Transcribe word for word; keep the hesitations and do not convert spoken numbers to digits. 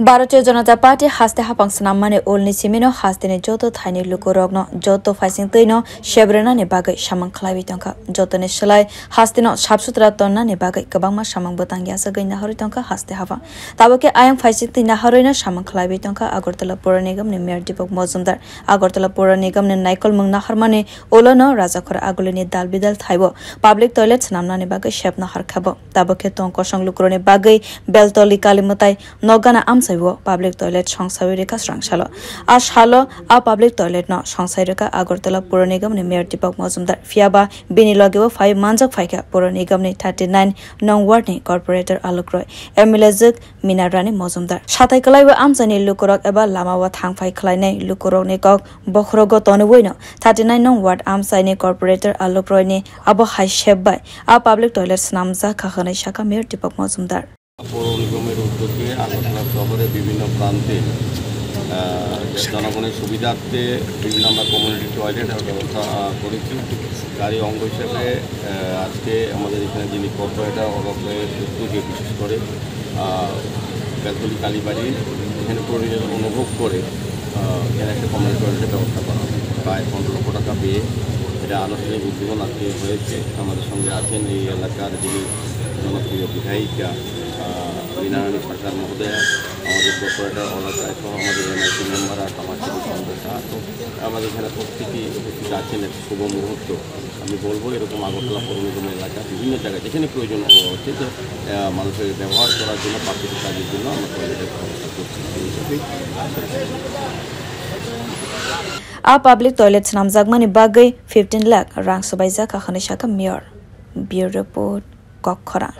Bharatiya Janata Party haste hapang swnammani ulni simino hasteni joto thaini lukurokno joto phaising twino sebrenani bagwi samung khlaiwi tongkha. Jotoni slai hasteno sap sutra tonnani bagwi kwbangma samung bwtang yachagwi naharwi tongkha haste hapang. Tabukhe ayang phaising twi naharwino samung khlaiwi tongkha Agartala Pura Nigamni Mayor Deepak Majumdar. Agartala Pura Nigamni naikolmung naharmani ulono Rajakhor Agulini dal bidal thaibo public toilet swnamnani bagwi sep naharkhabo. Tabukhe tong kosong lukurokni bagwi Beltoli Kali mwtai nokgana amchaibo public toilet songsawi rwkha swrangsalo. A salo a public toilet no songsai rwkha Agartala Pura Nigamni Mayor Deepak Majumdar. Phiyaba bini logebo phai manjak phaikha Pura Nigamni thirty nine nong ward ni corporator Alok Roy, M L A jwk Mina Rani Majumdar. Satai kwlaibo amchaini lukurok eba lamao thangphai khlainai lukurokni kok bokhorogo tonwiboino thirty nine nong ward amchaini corporator Alok Roy ni abo hai sep bai a public toilet swnamjak kha hwnwi sakha Mayor Deepak Majumdar. পৌর নিগমের উদ্যোগে আগরতলা শহরে বিভিন্ন প্রান্তে, আহ, জনগণের সুবিধার্থে বিভিন্ন আমরা কমিউনিটি টয়লেটের ব্যবস্থা, আহ, করেছি। তারই অঙ্গ হিসেবে, আহ, আজকে আমাদের এখানে যিনি কর্পোরেটর, অলোক রায়ের উদ্যোগে বিশেষ করে, আহ, বেলতলি কালীবাড়ি এখানে প্রয়োজন অনুভব করে, আহ, এখানে একটা কমিউনিটি টয়লেটের ব্যবস্থা করা হবে। প্রায় পনেরো লক্ষ টাকা ব্যয়ে এটা আনুষ্ঠানিক উদ্বোধন আজকে হয়েছে। আমাদের সঙ্গে আছেন এই এলাকার যিনি জনপ্রিয় বিধায়িকা, আহ, মীনা রানী সরকার মহোদয়া, আমাদের কর্পোরেটর অলোক রায় সহ আমাদের এমআইসি মেম্বার আর সমাজসেবী সংগঠন, তো আমাদের এখানে প্রত্যেকেই উপস্থিত আছেন। এক শুভ মুহূর্ত। আমি বলবো এরকম আগরতলা পৌর নিগম এলাকা বিভিন্ন জায়গায় যেখানে প্রয়োজন হচ্ছে যে, আহ, মানুষের ব্যবহার করার জন্য, প্রাকৃতিক কাজের জন্য আমরা টয়লেটের ব্যবস্থা করছি। এই হিসেবেই আশা করি। A public toilet swnamjakmani bagwi fifteen lakh rang swbaijak kha hwnwi sakha Mayor. Bureau Report, Kokkhorang.